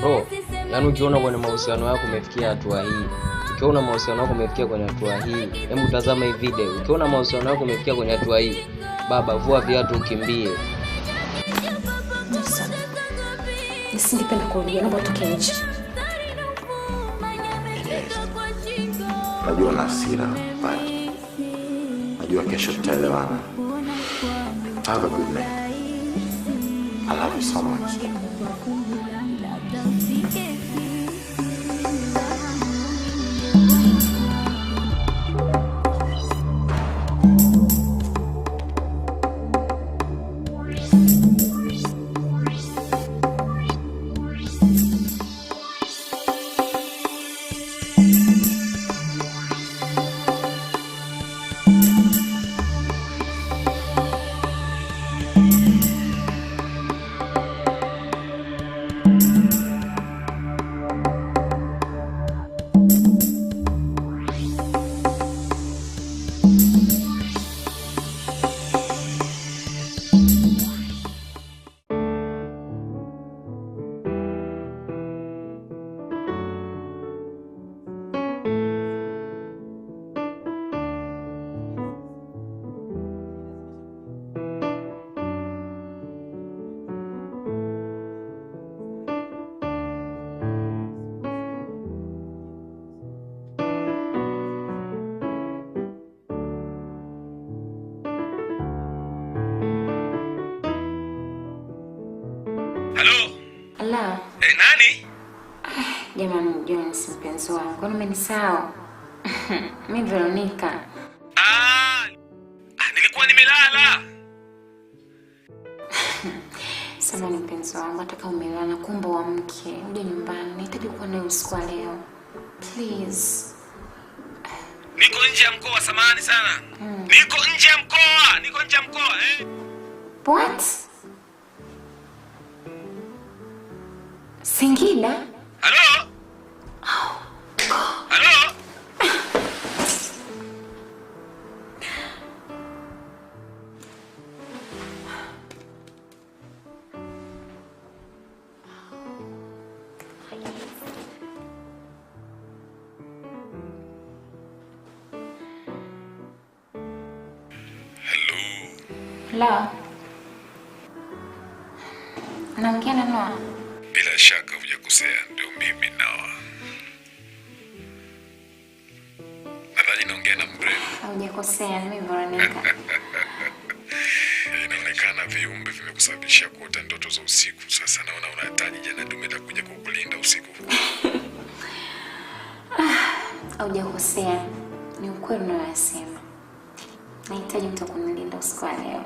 Bro, yaani ukiona kwenye mahusiano yako umefikia hatua hii, ukiona mahusiano yako umefikia kwenye hatua hii, hebu tazama hii video. Ukiona mahusiano yako umefikia kwenye hatua hii, baba vua viatu ukimbie. Nisingependa kurudia, naomba utoke nje. Najua na hasira, but najua kesho tutaelewana. Have a good night. I love you so much. La. Nani? Jamani Jones, mpenzi wangu, kwani umenisahau? Mimi Veronica. Nilikuwa nimelala. Samahani mpenzi wangu, hata kama umelala, kumbe uamke, uje nyumbani. Nahitaji kuwa nawe usiku wa leo. Please. Niko nje ya mkoa, samahani sana. Niko nje ya mkoa, niko nje ya mkoa, eh? What? Singida? Halo? Halo? La. Naongea na Noah. Bila shaka hujakosea, ndio mimi Noah. Nadhani naongea na mrembo. Hujakosea, ni mimi Veronica. Inaonekana viumbe vimekusababishia kuota ndoto za usiku. Sasa naona unahitaji jana dume la kuja kukulinda usiku huu. Hujakosea. Ni ukweli unayoyasema. Nahitaji mtu wa kunilinda usiku wa leo.